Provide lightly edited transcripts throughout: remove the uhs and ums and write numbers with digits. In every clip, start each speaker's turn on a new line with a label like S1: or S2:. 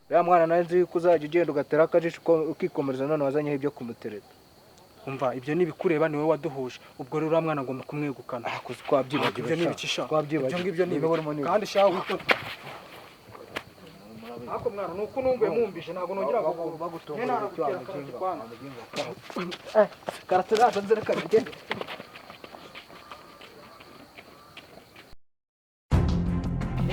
S1: Uriya mwana nawe nzi yuko uzajya ugenda ugatera akajisho ukikomereza, none wazanyeho ibyo kumutereta.
S2: Umva, ibyo nibikureba, ni wowe waduhuje. Ubwo rero uriya mwana ngomba kumwegukana.
S1: Ah, kuzi twabyibagiwe.
S2: Ibyo ni ibiki sha?
S1: Twabyibagiwe.
S2: Ibyo ngibyo ni
S1: Niba
S2: ibiki?
S1: urimo niba.
S2: Kandi sha wito. Ariko mwana, nuko numbuye mumbije, ntabwo nongera gukunda.
S1: Bagutomboye icyo
S2: Nagutera
S1: wamuginga.
S2: kwanza.
S1: Wamuginga. Karate nazo nzira kabigende.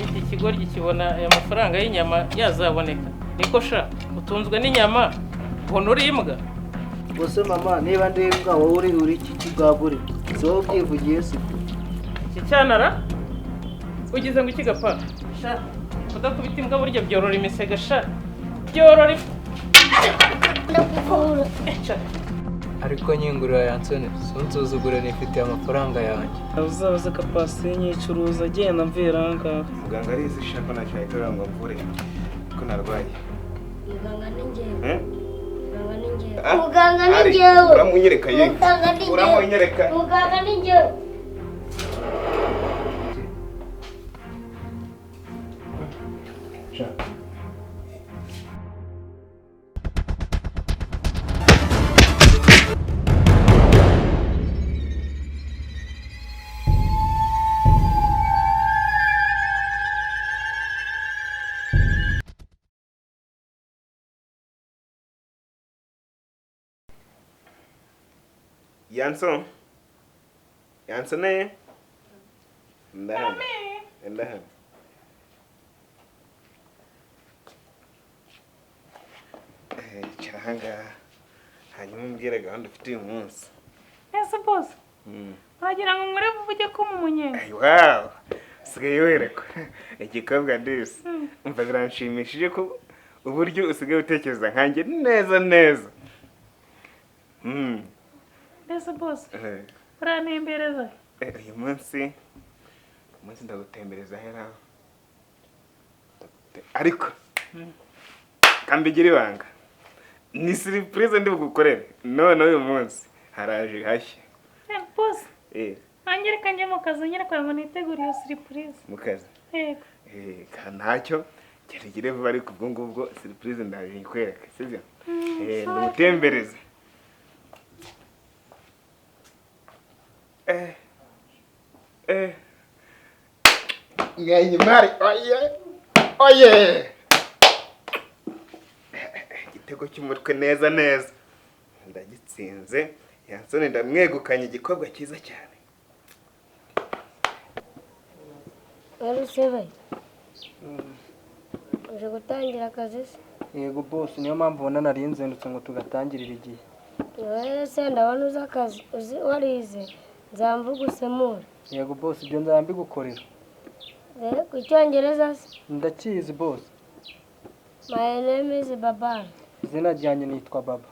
S3: Iki kigoryi kibona aya mafaranga y'inyama yazaboneka. Niko sha, utunzwe n'inyama, ubona uri imbwa.
S1: Gusa mama, niba ndi imbwa, wowe uri iki kibwaguri? Si wowe ubyivugiye se?
S3: Iki cyanara ugize ngo iki gapa sha, kudakubita imbwa burya byorora imisega sha, byorora
S4: Ndakuvura.
S3: Sha.
S5: Ariko nyingurira Yansone, sunsuzugure, nifitiye amafaranga yanjye.
S6: Uzabaze kapasi nyicuruza, agenda mvira aha ngaha.
S7: Muganga arizi ko ntacyo yahita ngo mvure ko narwaye.
S4: Muganga ni njyewe.
S7: Eh?
S4: Muganga ni njyewe.
S7: Ah,
S4: Muganga ni
S7: Ari,
S4: njyewe.
S7: uramunyereka ye.
S4: Muganga ni njyewe.
S7: Uramunyereka.
S4: Muganga ni njyewe.
S7: Yanson. Yansone. Ndahano. Ndahano. Eh, icara ahangaha. Hanyuma umbwire gahunda ufite uyu munsi.
S3: Ese boss, wagira ngo nkore vuba ujye kuma umunyenga.
S7: Ay, wow. Usigaye werekwa. Igikobwa disi. Umva, biranshimishije ko uburyo usigaye utekereza nkanjye neza neza.
S3: Ese boss,
S7: Eh,
S3: urantembereza?
S7: Uyu munsi ndagutembereza hera. Ariko kambigira ibanga, ni surprise ndi bugukorere none. Uyu munsi haraje hashya.
S3: Eh, boss,
S7: Eh,
S3: nanjye reka njye mu kazi nyine kugira ngo nitegure iyo surprise.
S7: Mu kazi?
S3: Yego.
S7: Eh, ka ntacyo, geragere vuba. Ariko ubwo ngubwo surprise ndaje nyikwereke, sibyo? Eh, ndagutembereza. Eh eh, Mwenyimari oye oye! Igitego cy'umutwe neza neza ndagitsinze. Yansone ndamwegukanye, igikobwa cyiza cyane.
S4: Wari usebeye. Uje gutangira akazi se?
S2: Yego boss, niyo mpamvu ubona nari nzindutse ngo tugatangirira igihe.
S4: Wowe se ndabona uzi akazi, uzi warize, nzamvuga usemure.
S2: Yego boss, ibyo nzaba mbigukorera.
S4: Eh, ku cyongereza se?
S2: Ndakizi boss.
S4: My name is Baba.
S2: Izina ryanjye nitwa Baba.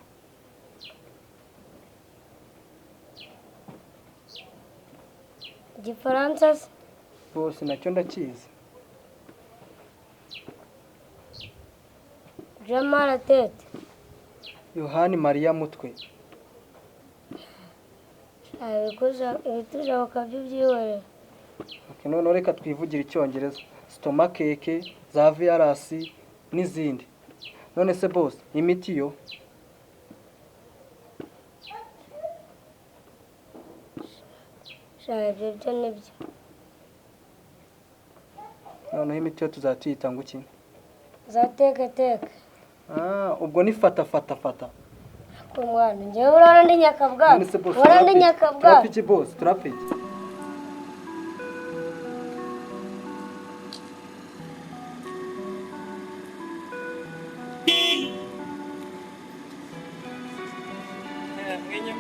S4: Igifaransa se?
S2: Boss, nacyo ndakizi.
S4: Jamara tete.
S2: Yohani Mariya Mutwe.
S4: Ibitujabuka by'ibyihorera.
S2: Okay, noneho reka twivugire icyongereza. Stomakeke, za virus n'izindi. None se boss, imiti yo?
S4: Sha, ibyo byo nibyo.
S2: Noneho imiti yo tuzatuyita ngo iki?
S4: Za teke teke.
S2: Ah, ubwo ni fata fata fata.
S4: Ku mwana, njyewe urabona ndi nyakabwana?
S2: None se boss,
S4: Urabona ndi
S2: turapfa iki?
S4: nyakabwana?
S2: Turapfa iki boss? Turapfa iki?
S3: Mwenye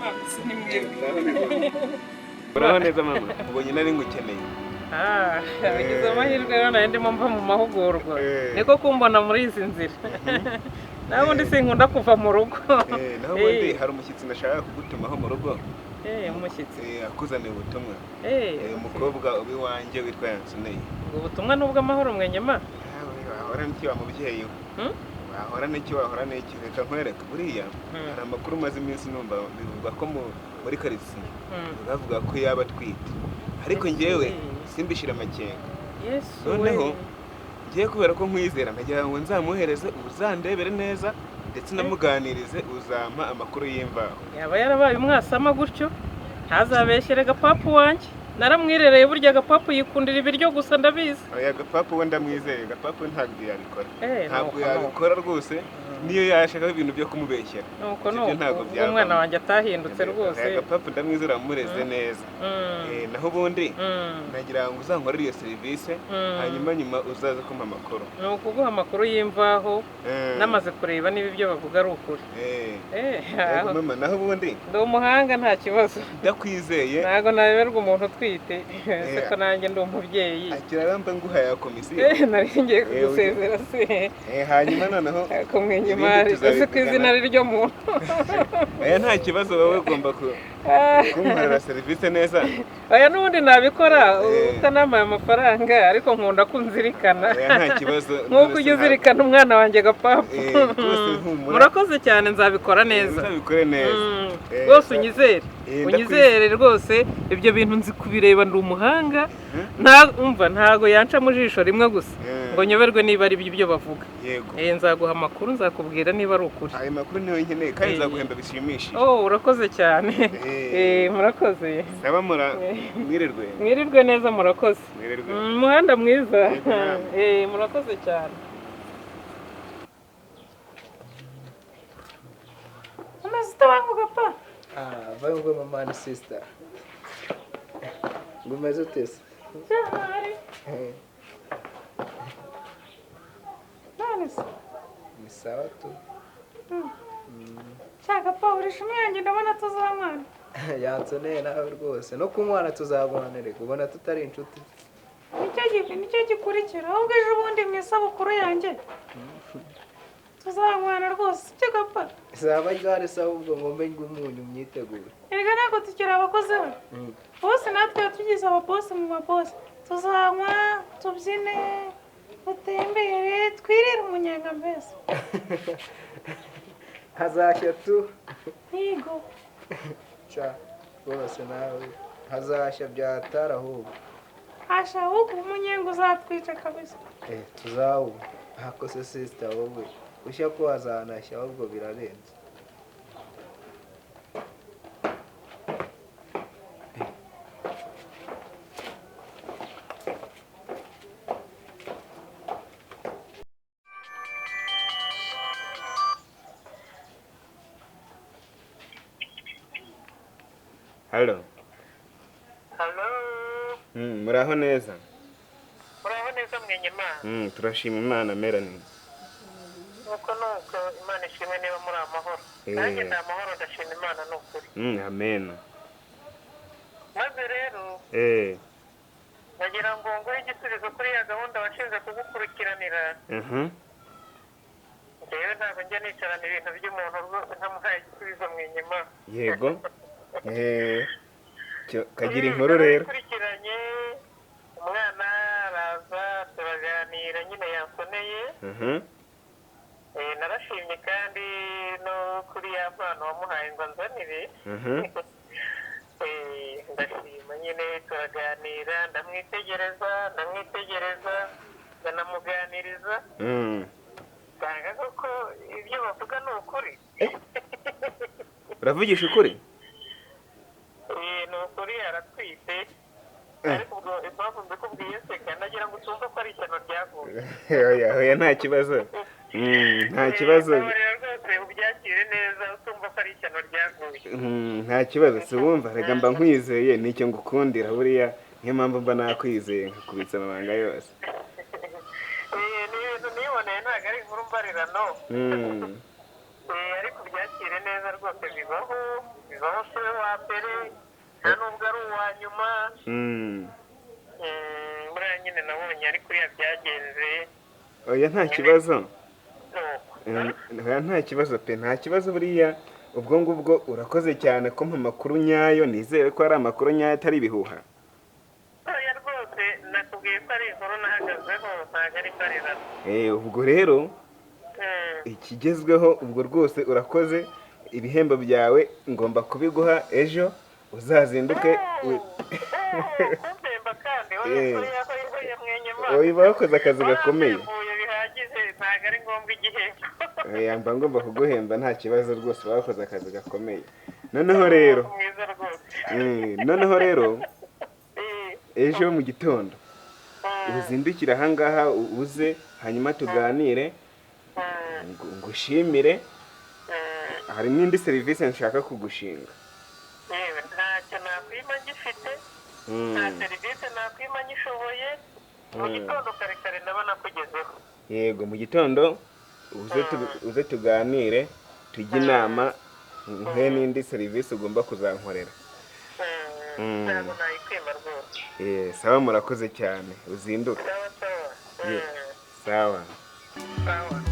S3: ni mwebwe.
S7: Uraho neza mama, ubonye nari ngukeneye.
S3: Ah, bigize amahirwe rero, nari ndimo mva mu mahugurwa.
S7: Eh.
S3: Niko kumbona muri izi nzira. Nawe ubundi sinkunda kuva mu rugo.
S7: Eh, naho ubundi hari umushyitsi ndashaka kugutumaho mu rugo.
S3: Eh, umushyitsi.
S7: Eh, akuzaniye ubutumwa.
S3: Eh,
S7: Eh, umukobwa uba iwanjye witwa Yansuneye.
S3: Ubwo butumwa ni ubw'amahoro, mwenyema?
S7: Wahora n'iki wa mubyeyi we?
S3: Hmm?
S7: Wahora n'iki, wahora n'iki? Reka nkwereke buriya. Hari amakuru maze iminsi numva bivugwa ko muri karitsiye bavuga ko yaba atwite, ariko njyewe simbishira amakenga.
S3: Yesu
S7: Noneho
S3: we.
S7: Ngiye kubera ko nkwizera, ndagira ngo nzamuhereze, uzandebere neza ndetse namuganirize, uzampa amakuru y'imvaho.
S3: Yaba yarabaye umwasama gutyo, ntazabeshyere gapapu wanjye. Naramwirereye burya, gapapu yikundira ibiryo gusa, ndabizi.
S7: Oya, gapapu we ndamwizeye, gapapu ntabwo yabikora.
S3: Nuko
S7: Ntabwo
S3: nuko.
S7: yabikora rwose, niyo yashakaho ibintu byo kumubeshyera.
S3: Nuko
S7: Ibyo
S3: nuko
S7: ntabwo
S3: ubwo
S7: byavamo.
S3: Umwana wanjye atahindutse rwose.
S7: Oya, gapapu ndamwizera, wamureze neza. Naho ubundi nagira ngo uzankorere iyo serivisi, hanyuma nyuma uzaze kumpa amakuru.
S3: Ni ukuguha amakuru y'imvaho namaze kureba niba ibyo bavuga ari ukuri.
S7: Yego,
S3: Aho.
S7: mama, naho ubundi
S3: Ndi umuhanga, nta kibazo.
S7: Ndakwizeye.
S3: Ntabwo naberwa umuntu utwite ese ko nanjye ndi umubyeyi.
S7: Akira ramba nguhaye ya komisiyo.
S3: Nari ngiye kugusezera se.
S7: Hanyuma noneho
S3: Kumwenya
S7: ibindi
S3: imari ese ku izina
S7: tuzabivugana.
S3: ari ryo muntu.
S7: Oya, nta kibazo, wowe ugomba kunkorera serivisi neza.
S3: Oya, n'ubundi nabikora utanampaye amafaranga, ariko nkunda ko unzirikana.
S7: Oya, nta kibazo.
S3: Nk'uko ujya uzirikana umwana wanjye gapapu.
S7: Rwose humura.
S3: Murakoze cyane, nzabikora neza.
S7: Uzabikore neza.
S3: Rwose unyizere.
S7: Ndakwizeye.
S3: Unyizere rwose, ibyo bintu nzi kubireba, ndi umuhanga. Umva, ntago yanca mu jisho rimwe gusa ngo nyoberwe niba ari ibyo bavuga.
S7: Yego.
S3: Nzaguha amakuru, nzakubwira niba ari ukuri.
S7: Ayo makuru niyo nkeneye kandi nzaguhemba bishimishije.
S3: Oh, urakoze cyane. Murakoze.
S7: Saba mura mwirirwe.
S3: Mwirirwe neza, murakoze.
S7: Mwirirwe.
S3: Umuhanda mwiza.
S7: Yego, namwe.
S3: Murakoze cyane.
S8: Umeze utabanguka pa?
S1: Ah, vayo ngo mama ni sister. Ngo umeze ute se?
S8: Cyahari none se?
S1: Ni sawa tu.
S8: Shaka pa, uri ishumi yanjye, ndabona tuzamwana.
S1: Yansoneye nawe rwose. No kunywana tuzabona reka, ubona tutari inshuti.
S8: Nicyo gikurikira ahubwo, ejo bundi mu isabukuru yanjye tuzanywana rwose, sibyo gapa?
S1: Zaba ryari se ahubwo ngo mbe umunyu myitegure?
S8: Erega ntabwo tukiri abakozi be bose, natwe tugize ababosi mu babosi, tuzanywa, tubyine, dutembere, twirire umunyenga mbese.
S1: Hazashya tu.
S8: Yego.
S1: Ca rwose nawe hazashya byatara ahubwo.
S8: Hasha, ahubwo umunyenga uzatwica kabisa.
S1: Tuzawuba. Ntako se sister, wowe ushya ko hazanashya ahubwo birarenze.
S7: Halo.
S3: Halo.
S7: Muraho neza.
S3: Muraho neza, mwenyemana.
S7: Turashima Imana, Melanie.
S3: Nuko Imana ishimwe niba muri amahoro. Nanjye ndi amahoro, ndashima Imana ni ukuri.
S7: Amen.
S3: Maze rero ndagira ngo nguhe igisubizo kuri ya gahunda washinze kugukurikiranira. Njyewe ntabwo njya nicarana ibintu by'umuntu rwose ntamuhaye igisubizo, mwenyema.
S7: Yego. Kagira inkuru rero.
S3: Narabikurikiranye, umwana araza turaganira nyine, yansoneye. Narashimye kandi no kuri ya mpano wamuhaye ngo anzanire. Ndashima nyine, turaganira, ndamwitegereza, ndamwitegereza, ndanamuganiriza, nsanga koko ibyo bavuga ni ukuri.
S7: Uravugisha ukuri?
S3: Ni ukuri, aratwite, ariko ubwo impamvu mbikubwiye nseka, ndagira ngo utumve ko ari ishyano ryaguye.
S7: Oya, oya, nta kibazo. Nta kibazo.
S3: Mbabarira rwose ubyakire neza, utumva ko ari ishyano ryaguye.
S7: Nta kibazo, si wumva reka mba nkwizeye, nicyo ngukundira buriya, niyo mpamvu mba nakwizeye nkakubitsa amabanga yose.
S3: Ni ibintu niboneye, ntabwo ari inkuru mbarirano. Ariko ubyakire neza rwose, bibaho, bibaho, si we wa mbere, nta nubwo ari uwa nyuma. Buriya nyine nabonye ari kuriya byagenze.
S7: Oya, nta kibazo.
S3: Nuko.
S7: Oya, nta kibazo pe, nta kibazo buriya. Ubwo ngubwo urakoze cyane kumpa amakuru nyayo, nizere ko ari amakuru nyayo atari ibihuha.
S3: Oya rwose, nakubwiye ko ari inkuru nahagazeho, ntabwo ari mbarirano.
S7: Ubwo rero ikigezweho, ubwo rwose urakoze, ibihembo byawe ngomba kubiguha ejo, uzazinduke
S3: Kumpemba kandi? Oya, oya, oya, oya, mwenyema.
S7: Oya, uba wakoze akazi gakomeye.
S9: Warampemuye bihagije, ntabwo ari ngombwa igihembo.
S7: Oya, mba ngomba kuguhemba, nta kibazo rwose, uba wakoze akazi gakomeye. Noneho rero
S9: mwiza rwose.
S7: Noneho rero ejo mu gitondo uzindukire ahangaha, uze hanyuma tuganire, ngushimire. Hari n'indi serivisi nshaka kugushinga.
S9: Yewe, ntacyo nakwima ngifite, nta serivisi nakwima nyishoboye. Mu gitondo kare kare ndaba nakugezeho.
S7: Yego, mu gitondo uze tuganire, tujye inama, nguhe n'indi serivisi ugomba kuzankorera.
S9: Ntabwo nayikwima rwose.
S7: Sawa, murakoze cyane, uzinduke.
S9: Sawa sawa.
S7: Sawa.
S9: Sawa.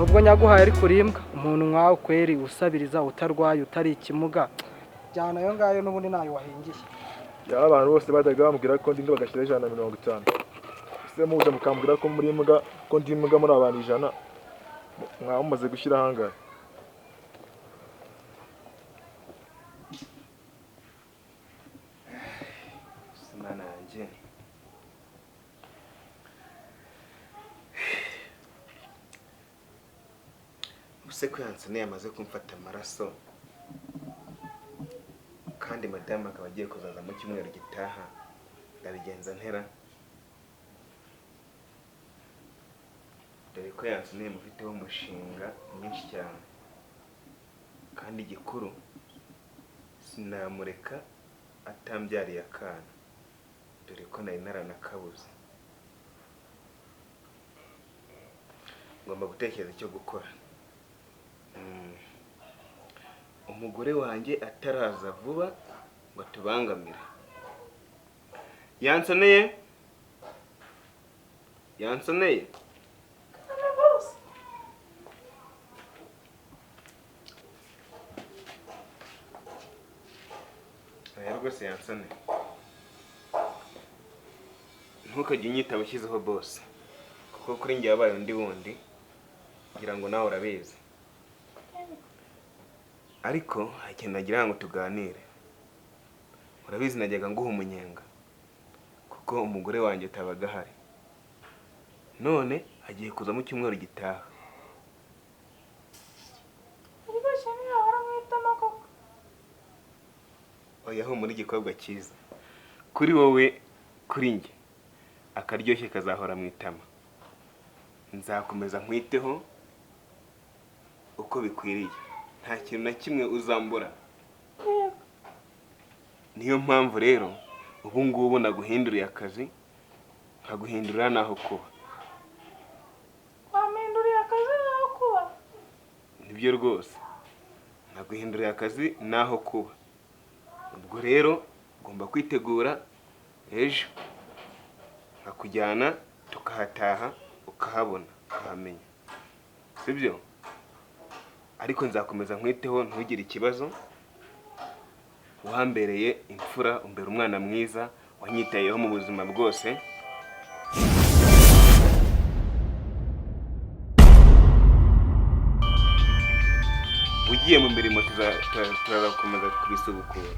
S2: Ubwo nyaguhaye ariko urimbwa umuntu nkawe kweri, usabiriza, utarwaye, utari ikimuga, jyana ayo ngayo n'ubundi ntayo wahingiye.
S10: Yaba abantu bose bajyaga bambwira ko ndi imbwa bagashyiraho 150, ese muje mukambwira ko muri imbwa, ko ndi imbwa muri abantu 100, mwaba mumaze gushyira ahangahe?
S7: Imana yanjye, ubuse ko Yansone yamaze kumfata amaraso, kandi madamu akaba agiye kuzaza mu cyumweru gitaha, ndabigenza ntera? Dore ko Yansone mufiteho umushinga mwinshi cyane, kandi igikuru sinamureka atambyariye akana, dore ko nari naranakabuze. Ngomba gutekereza icyo gukora. Umugore wanjye ataraza vuba ngo atubangamire. Yansoneye, Yansoneye.
S8: Bose.
S7: Oya rwose Yansoneye, ntukajye unyitaba ushyizeho bose, kuko kuri njye wabaye undi wundi, ngira ngo nawe urabizi. Ariko hari ikintu nagira ngo tuganire. Urabizi najyaga nguha umunyenga kuko umugore wanjye atabaga ahari, none agiye kuza mu cyumweru gitaha.
S8: Ariko shami wahora mwitama koko.
S7: Oya, humura igikobwa cyiza, kuri wowe, kuri njye akaryoshye kazahora mu itama. Nzakomeza nkwiteho uko bikwiriye, nta kintu na kimwe uzambura.
S8: Yego.
S7: Niyo mpamvu rero ubu ngubu naguhinduriye akazi, nkaguhindurira n'aho kuba.
S8: Wampinduriye akazi n'aho kuba?
S7: Nibyo rwose, naguhinduriye akazi n'aho kuba. Ubwo rero ugomba kwitegura ejo nkakujyana tukahataha, ukahabona, ukahamenya, sibyo? Ariko nzakomeza nkwiteho, ntugire ikibazo. Wambereye imfura, umbera umwana mwiza, wanyitayeho mu buzima bwose. Ugiye mu mirimo turazakomeza kubisubukura.